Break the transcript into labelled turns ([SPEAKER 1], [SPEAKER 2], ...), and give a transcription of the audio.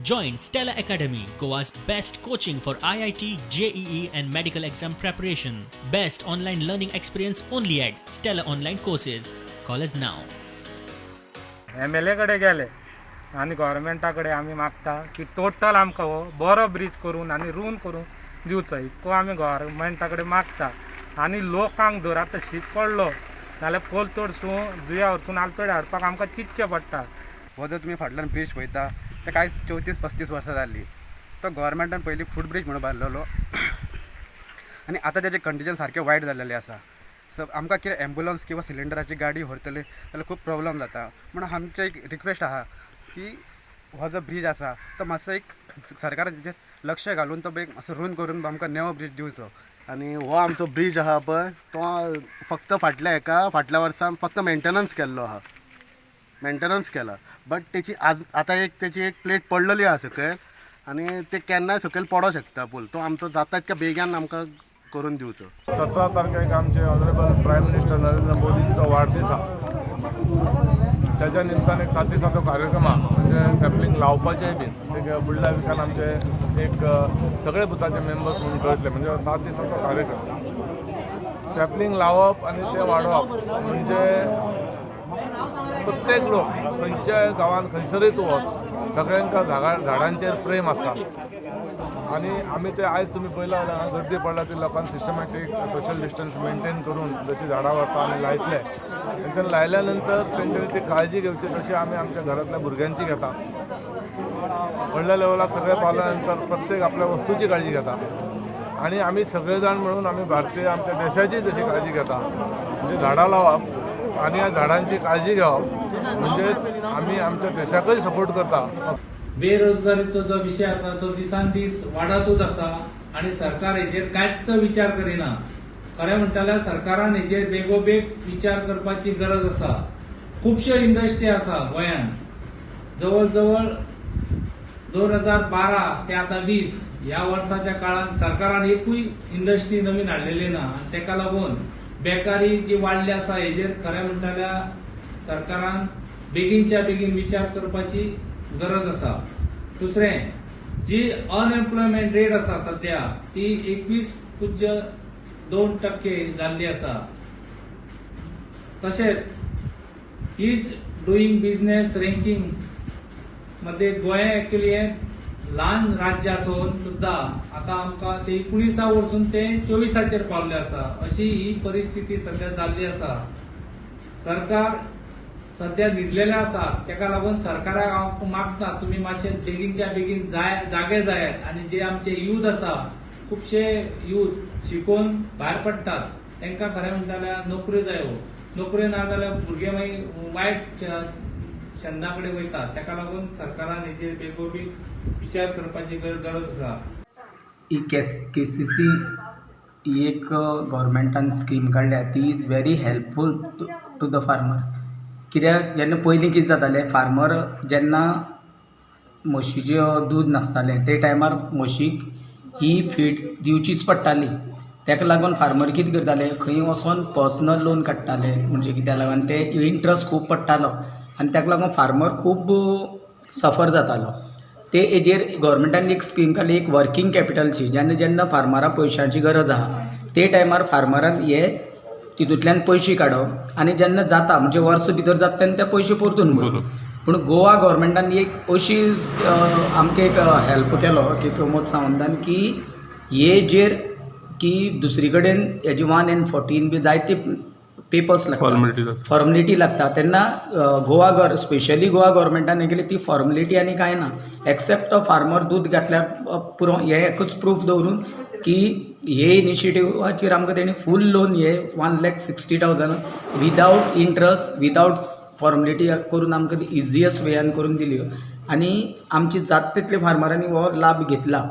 [SPEAKER 1] Join Stella Academy, Goa's best coaching for IIT, JEE, and medical exam preparation. Best online learning experience only at Stella Online Courses. Call us now.
[SPEAKER 2] MLA कडेन गेले आनी गोवोरमेंटा कडेन आमी मागता की total आमकां हो बरो ब्रीज करून आनी रून करून दिवचो, इतको आमी गोवोरमेंटा कडेन मागता. आनी लोकांक जर आतां शीत पडलो जाल्यार पलतडसून जुंव्या वचून आलतडी हाडपाक आमकां चिंतचें पडटा.
[SPEAKER 3] हो जर तुमी फाटल्यान ब्रीज पळयता ते कांय 34-35 वर्सां जाल्ली. तो गोवोरमेंटान पयलीं फूट ब्रीज म्हणून बांदलेलो आनी आतां तेजें कंडिशन सारकें वायट जाल्लेलें आसा. स आमकां कितें एम्बुलंस किंवा सिलिंडराची गाडी व्हरतले जाल्यार खूब प्रोब्लम जाता. म्हणून आमचें एक रिक्वेस्ट आहा की हो जो ब्रीज आसा तो मातसो एक सरकारान तेजेर लक्ष घालून तो एक मातसो रून करून आमकां नवो ब्रीज दिवचो.
[SPEAKER 4] आनी हो आमचो ब्रीज आहा पळय, तो फक्त फाटल्या हेका फाटल्या वर्सा फक्त मेंटेनन्स केल्लो आहा, मेंटेनन्स केला, बट तेची आज आतां एक तेची एक प्लेट पडलेली आहा सकयल आनी ते केन्नाय सकयल पडोंक शकता पूल. तो आमचो जाता तितक्या बेगान आमकां करून दिवचो.
[SPEAKER 5] 17 तारखेक आमचे ऑनरेबल प्रायम मिनिस्टर नरेंद्र मोदींचो वाडदीस आहा. त्याच्या निमतान एक 7 दिसाचो कार्यक्रम आहा, म्हणजे सॅपलिंग लावपाचेय बीन ते फुडल्या विकान आमचे एक सगळे बुथाचे मेंबर्स म्हणून कळटले. म्हणजे 7 दिसाचो कार्यक्रम, सॅपलिंग लावप आनी ते वाडोवप. म्हणजे प्रत्येक लोक खंयच्याय गांवांत खंयसरूय तूं वच, सगळ्यांका झाडांचेर प्रेम आसता. आनी आमी ते आयज तुमी पळयला जाल्यार हांगा गर्दी पडला ती लोकांक सिस्टमॅटीक सोशल डिस्टन्स मेंटेन करून जशी झाडां व्हरता आनी लायतले, तेंच्यानी लायल्या नंतर तेंच्यांनी ती काळजी घेवची तशी आमी आमच्या घरांतल्या भुरग्यांची घेता. व्हडल्या लेवलाक सगळे पावल्या नंतर प्रत्येक आपल्या वस्तूची काळजी घेता आनी आमी सगळे जाण म्हणून आमी भारतीय आमच्या देशाची जशी काळजी घेता, म्हणजे झाडां लावप आनी ह्या झाडांची काळजी घेवप म्हणजे आमी आमच्या देशाकय सपोर्ट करता.
[SPEAKER 6] बेरोजगारीचो जो विशय आसा तो दिसान दीस वाडतूच आसा आनी सरकार हेजेर कांयच विचार करिना. खरें म्हणटा जाल्यार सरकारान हेजेर बेगोबेग विचार करपाची गरज आसा. खुबश्यो इंडस्ट्री आसा गोंयांत. जवळ जवळ 2012 ते आतां 20 ह्या वर्साच्या काळांत सरकारान एकूय इंडस्ट्री नवीन हाडलेली ना आनी तेका लागून बेकारी जी वाडली आसा, हेजेर खरें म्हणटा जाल्यार सरकारान बेगीनच्या बेगीन विचार करपाची गरज आसा. दुसरें, जी अनएम्प्लॉयमेंट रेट आसा सध्या ती 21.02% जाल्ली आसा. तशेंच is doing business ranking मध्ये गोंय एक्चुअली हें ल्हान राज्य आसून सुद्दां आतां आमकां ते 19 वरसून ते 24 पावल्ले आसा, अशी ही परिस्थिती सध्या जाल्ली आसा. सरकार सध्या न्हिदलेलें आसा. तेका लागून सरकाराक हांव मागता, तुमी मातशे बेगीनच्या बेगीन जाय जागे जायात आनी जे आमचे यूथ आसा, खुबशे यूथ शिकून भायर पडटात, तांकां खरें म्हणटा जाल्यार नोकऱ्यो जायो. नोकऱ्यो ना जाल्यार भुरगे मागीर वायट छंदा कडेन वयतात. ताका लागून सरकारान हेजेर बेगोबेग विचार करपाची गरज आसा.
[SPEAKER 7] ही केसीसी ही एक गव्हर्मेंटान स्कीम काडल्या, ती is very helpful to the farmer. कित्याक जेन्ना पयलीं कितें जातालें, फार्मर जेन्ना म्हशीचें दूद नासतालें ते टायमार म्हशीक ही फीड दिवचीच पडटाली. ताका लागून फार्मर कितें करताले, खंय वचोन पर्सनल लोन काडटाले. म्हणजे कित्याक लागून ते इंट्रस्ट खूब पडटालो आनी ताका लागून फार्मर खूब सफर जातालो. ते हेजेर गव्हर्मेंटान एक स्कीम काडली, एक वर्कींग कॅपिटलची. जेन्ना जेन्ना फार्मराक पयशांची गरज आहा ते टायमार फार्मरान हे तितूंतल्यान पयशे काडप आनी जेन्ना जाता, म्हणजे वर्स भितर जाता तेन्ना ते पयशे परतून भरप. पूण गोवा गव्हर्मेंटान एक अशी आमकां एक हेल्प केलो की प्रमोद सावंतान की हेजेर की दुसरी कडेन हेजी 1 एंड 14 बी जायते पेपर्स लागता, फॉर्मलिटी लागता, तेन्ना गोवा गवर स्पेशली गोवा गव्हर्मेंटान हें केलें, ती फॉर्मलिटी आनी कांय ना, एक्सेप्ट तो फार्मर दूद घातल्यार पुरो, हें एकूच प्रूफ दवरून की हे इनिशिएटिवाचेर आमकां तेणी फूल लोन हे 1,60,000 without interest, without formality करून आमकां ती इजियस्ट वेयान करून दिल्यो आनी आमची जाता तितले फार्मरांनी हो लाभ घेतला.